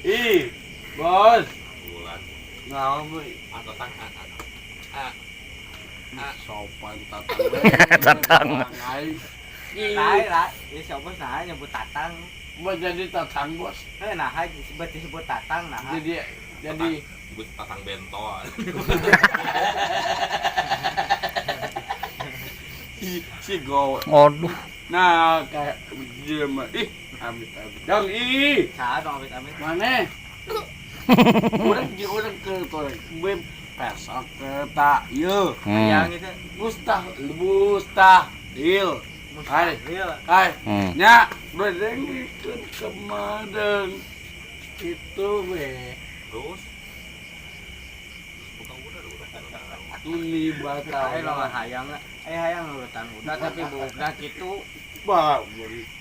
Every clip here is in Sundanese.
Ih, bos. Bulan. Naon we? Ah, tatang ah, ah. Ah. Ah. Sopan tatang we. Tatang. Aing. Ih, Lain lah, ya siapa sah nyebut tatang. mau jadi tatang bos. Eh nah, disebut disebut tatang nah. Jadi Disebut tatang bentol. Si go. Aduh. Nah, kayak dia mah. Ih, amit amit. Dong ih. Sah dong amit amit. Mana? Urang jeung urang ke torek. Bem pesok ke tak ye. Yang itu Mustahil mustahil. Hai. mustahil. Hai. Nya, berdengikeun ke Madeng. Itu we. Terus bukan udah udah. Uni batal. Ayo lo hayang, eh hayang urutan udah tapi bukan gitu. Bah,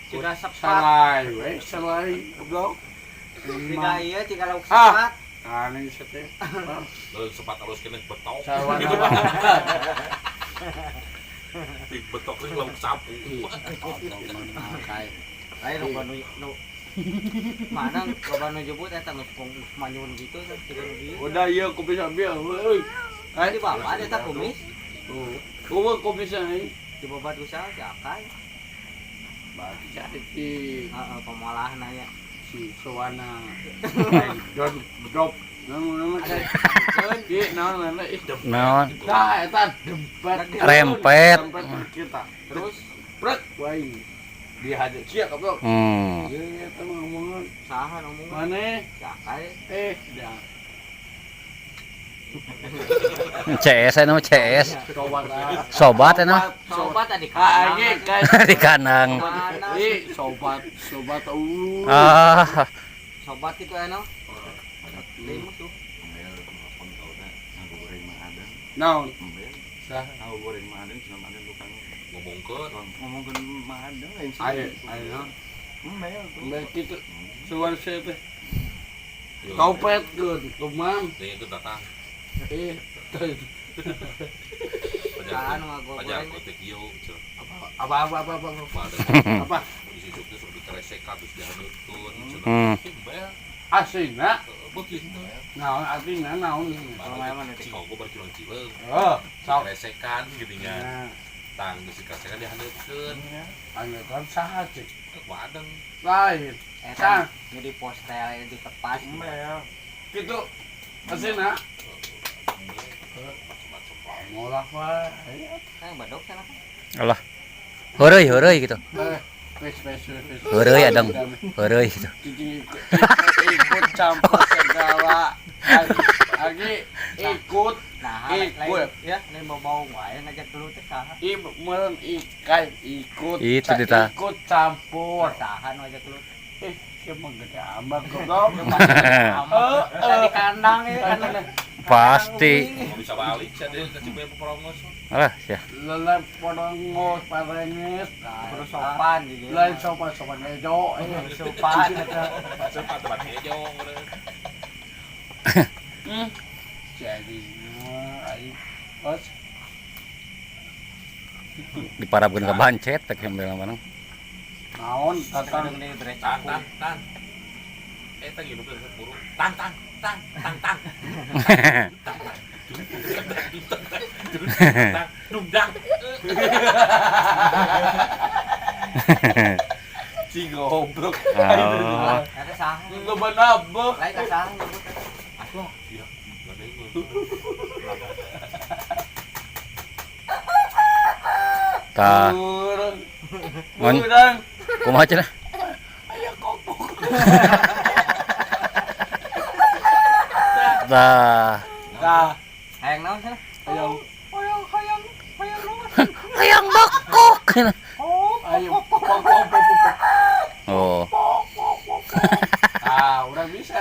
Sudah sepat. salai we, salai goblok. Tiga iya, tiga lauk Ah. sepat. Aneh sih teh. Lalu sempat halus kena betok. Sawana. Betok itu lauk sapu. Kai. Ayo lo nu nu mana loba nu jebut eta geus manyun gitu tiga nu dieu. Udah iya kopi sambil euy. Di babat eta kumis, Oh, kumaha kopi sana? di babat ku saha si Akay. Bagi cari si Heeh, pemolahna nya. si Sowana. Don drop. Naon naon kai. Di naon naon ih. Naon? Tah eta dempet. Rempet. Rempet kita. Terus Prek wae. Dihajar sia goblok. Ieu eta mah ngomongan saha ngomong maneh si Akay. eh dah CS anu CS. sobat ah. Sobat anu Sobat tadi Ah, ge kai. di kandang. Mana Ih, sobat, sobat. Ah, sobat itu anu? Deui musuh. Naon? Sah. Tahu goreng mah ada, cuma ada tukang Ngomongkeun ngomongkeun mah ada lain sih. Ayo, ayo naon? Embel tuh. Mbak kitu. Suara saya teh. Topet keun, kumang. Dengan itu tatang. Eh, Saha nu Pajar ngagoreng? kotek ieu apa apa apa apa apa. Ada Apa? di situ suruh dikeresekan terus dihaneutkeun cenah. Hmm. Embel. Asina, Beuki teh. naon artina naon. Kalau mana teh? Cingogo bari cileung-cileung. Oh, sok. Dikeresekan gitu nya. Nah, Tang geus dikeresekan dihaneutkeun. angeutan saha cik? Wadeng. Lain. Eta nu di postel di tepas. Embel. Kitu. Asina. Macam-macam. Ngolah wae. Kan badok sana. Alah. Heureuy heureuy gitu. Eh, wes wes wes. wes. Heureuy adang. Heureuy gitu. Cici ikut, ikut campur segala. Lagi ikut Nah, Ikut. lain ya, lain bau-bau wae ngajak dulu teh saha. I meureun ikai ikut Itu dita. ikut campur. Saha nu ngajak dulu. Eh, siapa gede ambak goblok. Eta di kandang ya kandang. Pasti. Mau bisa balik sia deui ka Cibaya Poporongos. Alah, sia. Lelep porongos parenges. Kudu sopan gitu. Lain sopan sopan ejo. Kudu sopan eta. Cepat tempat hejo meureun. Jadi aing bos Diparabkeun ka bancet teh embel mana. naon tatang Kadang deui bere Tang tang tang. Eta ngilup teh burung. Tang tang tang tang tang. Tang tang. Tang dungdang. Si goblok. Oh. Eta saha? Lu bener. Lain ka saha nyebut. Atuh, iya. Gandeng. Tah, Urang. Mon. Urang. Kumaha cenah? Aya kokok. Tah. Tah, Hayang naon cenah? ayo. Hayang hayang hayang naon? Hayang bakok. Ayo. Pok pok pok pok. Oh. Ah, udah bisa.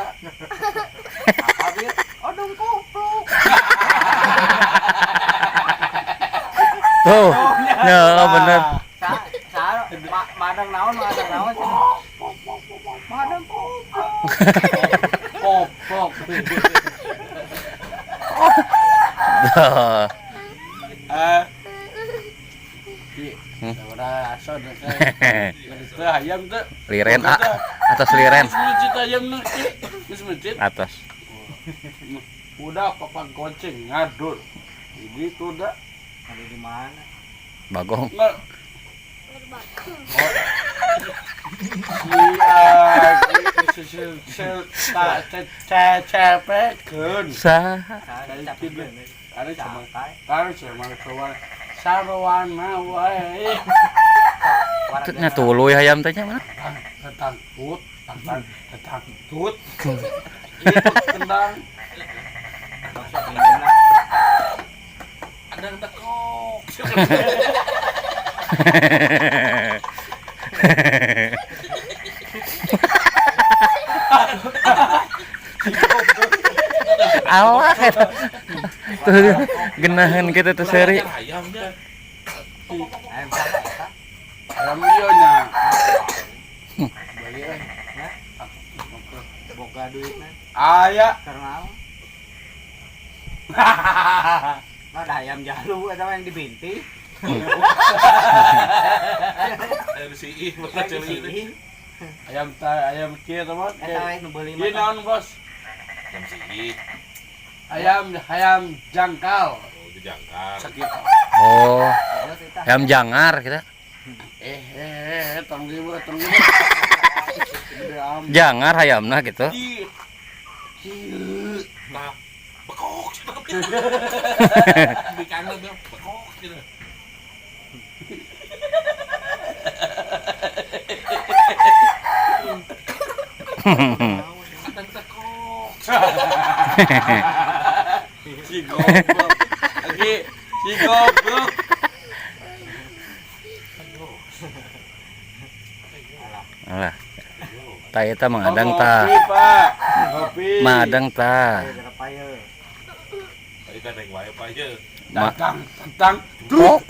Apa bir? Aduh goblok. Tuh. Ya, bener. Sa sa madang naon madang naon cenah? Madang goblok. Pok pok. Tah. Eh. Ki, udah asa dek Teu hayam teu. Liren a atas liren. Geus masjid ayam nu ki. Geus masjid. Atas. Udah papan gonceng ngadul. Gitu dah. Ada di mana? Bagong. Nggak. Sa. Sarwana wae. Nya tuluy hayam teh nya mana? Tentang tut, tentang tentang tut. Itu tendang. Ada yang tekok. Alah eta. Tuh genahan kitu teh seuri. Ayamnya. Ayam saha eta? Ayam ieu nya. Beli eh. Boga duitna. Aya. Keur naon? Nah, ada ayam jalu eta mah yang dibinti. Ayam si I, bukan cewek ini. Ayam ta ayam kieu teman. Eta we nu beuli Ieu mah. naon bos? Ayam si I. Ayam ayam jangkal. Oh, itu jangkar. Sakit. Oh, Terus eta. ayam jangar kita. Eh, tong ribu, tong ribu. Gede amat. Jangar hayamna gitu. Ih. Kieu. Nah, bekok. Bikangna dia bekok gitu. Ada yang tekok. Si goblok. Lagi si goblok. Alah. Ta eta mangadang ta. Kopi, Pak. Kopi. Madang ta. Ayo berapa ye? Tadi kan yang wae apa ya? Ma Tentang tentang Tok.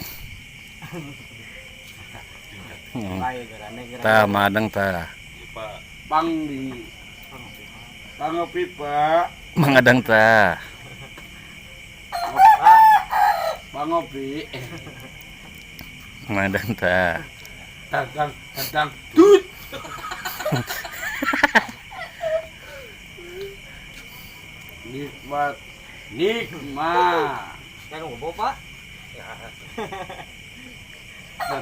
Paye gerane gerane. Ta madang ta. Iya, Pak. pang di. Pang ngopi, Pak. Mangadang ta. Pang ngopi. Madang ta. Tentang tentang tut. Nikmat. Nikmat. Kan ngobo, Pak. Dan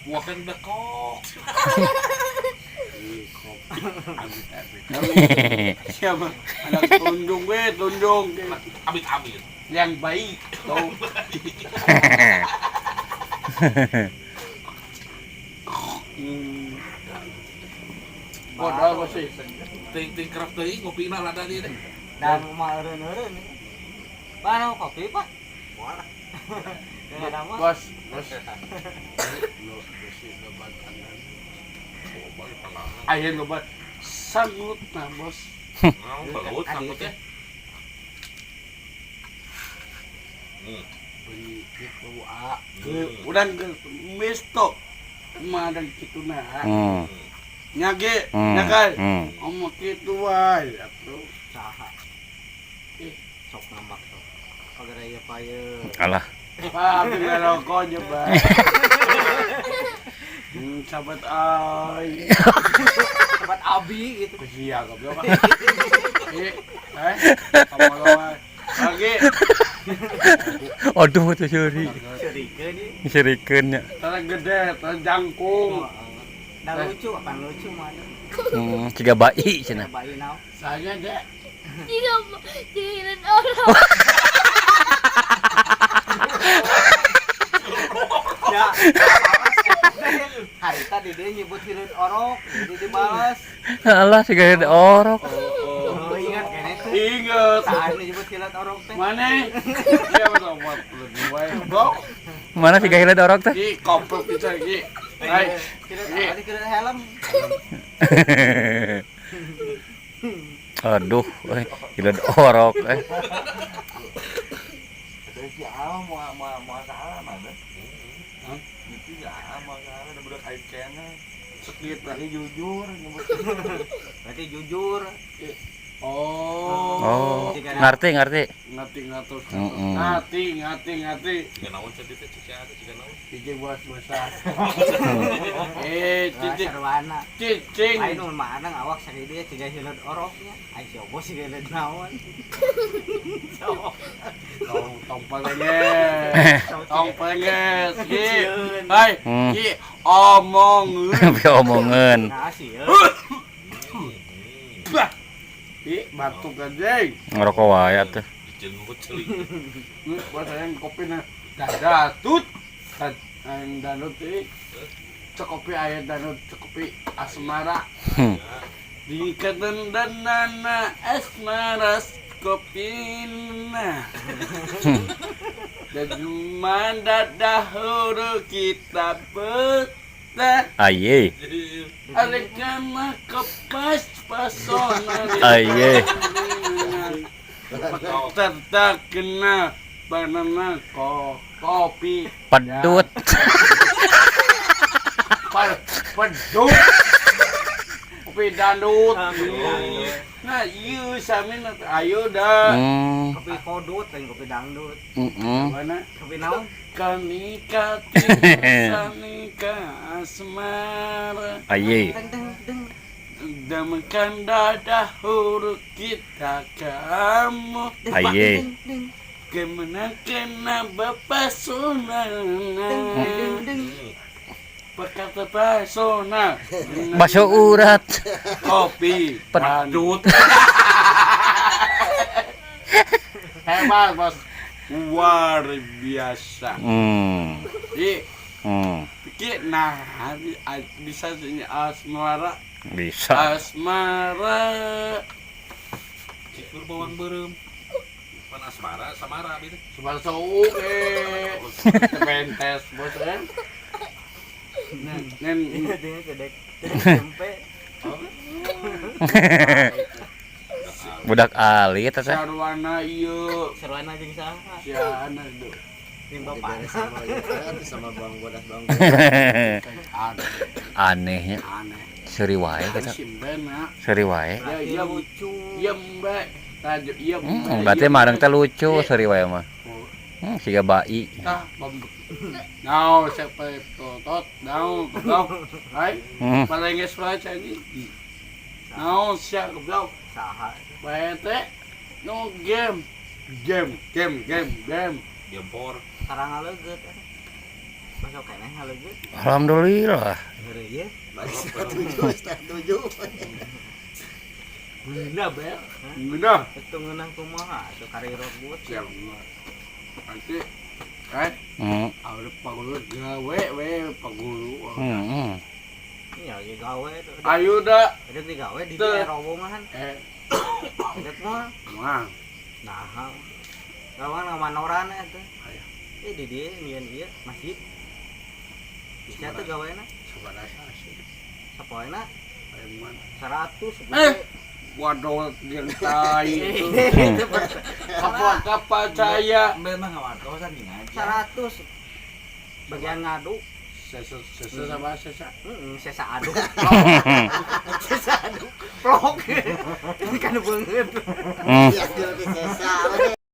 Buah kan bekok. Ih, kopi. Amit amit. Siapa? Anak tunjung gue, tunjung. Amit amit. Yang baik. Tuh. Bodoh apa sih? Ting ting kerap teuing ngopina lada dia deh. Dan mah eureun-eureun. Pak, mau kopi, Pak? Moal. Dengan nama. Bos, bos. Lo besi lebat tangan. Ayo lebat. Sangut nah bos. Nah, belut sangkutnya. Bunyi gitu a. Ke urang ke misto. Madang kitu nah. Nyage, nyakai. Omong kitu wae atuh. Saha? Sok nambak sok. Pagara ieu paye. Alah. Pak, abdi ngarokok nya, Pak. Sahabat ai. Tempat abi gitu. Sia goblok. Eh, eh, kamu lawan. Lagi. Aduh tuh seuri. Serikeun ieu. Serikeun nya. Tara gede, tara jangkung. Da lucu, apan lucu mah. Ciga bai cenah. Bayi naon? Saya dek. Jika jiran orang. Ya, hari tadi dia nyebut hileud orok, jadi dibalas. Alah siga hileud orok. Oh, ingat kene teh. Ingat. Saha nu nyebut hileud orok teh? Mana? Dia mah 42 goblok. Mana siga hileud orok teh? Ki koplok bisa ki. Hai. Hileud apa hileud helm? Aduh, hileud orok eh. Si Al mau mau mau salah mana? Itu ya mau salah ada budak aib kena. Sakit lah. Berarti jujur nyebut. Berarti jujur. Oh. Oh, ngerti ngerti. Ngerti ngerti. Mm-mm. Ngerti ngerti ngerti. Jiga naon tadi teh cek ada jiga naon. Cicing buat besar. Eh, Ah, cicing sarwana. cicing. Aing nu manang awak sakieu siga hileud oroknya. Aing si Obo siga hileud naon. Tong tong pelenges. Tong pelenges. Ki. Hai, ki omong. Bi omongan. Nah, sieun. Bah. Ki batuk anjing. Ngerokok wae atuh. Dijenggut ceuli. Buat saya kopi na dadatut. Dan yang danut ini cek kopi ayah danut cek kopi asmara. Di nana asmara kopina. Dan mana dahulu kita betah. Aye. Alekana kepas pasona. Aye. Serta kena banana kopi Pedut. Pedut. Kopi dandut. Nah, ieu sami ayo dah. Kopi kodut lain kopi dangdut. Mana? Kopi naon? Kami kati sanika asmara. Aye. Deng deng deng. Damakan dahulu kita kamu. Aye. Kemana kena bapasona. Deng deng. Perkata pesona. Bakso urat. Kopi Pedut. Hebat bos. Luar biasa. Jadi pikir nah bisa sini asmara. Bisa. Asmara. Cikur bawang beureum. Pan asmara samara gitu. Sebar sauk Bentes bos eh. Nen Deng cedek. Tempe. Budak alit teh. Sarwana ieu. Sarwana jeung saha? Siana itu. Jeung bapak. Sama sama bawang bodas bawang. Anehnya. Aneh. Seuri wae kita. Simpen Seuri wae. Ya iya lucu. Iya mbak. Tajuk iya. Berarti marang teh lucu seuri wae mah. Siga bai. Tah bom. Now siapa totot now goblok. Hai. Paling geus wae ini. Now siap goblok. Saha? Bae teh no game. Game game game game. Gempor. Tarang ngaleget. Masuk keneh ngaleget. Alhamdulillah. Heureuy ye. 6:30, 6:30. Guna bel. Guna. Itu ngeunah kumaha atuh kariro gut. Siap. Nanti kan ada pagulu gawe we pagulu. Iya ge gawe. Ayo dah. Ada digawe di terowongan. Dek mah. Mah. Nah. Lawan manoran eta. Eh di dieu nyieun ieu masjid. Bisa teh gawena? Sabaraha sih. Sapoena Emang. 100. Waduh jeung tai itu. Apa saya? Memang ngawartosan jeung aja. 100. Bagian ngaduk. Sesa sesa sama sesa. Sesa aduk. Sesa aduk. Plok. Ini kan beungeut. Iya, sesa.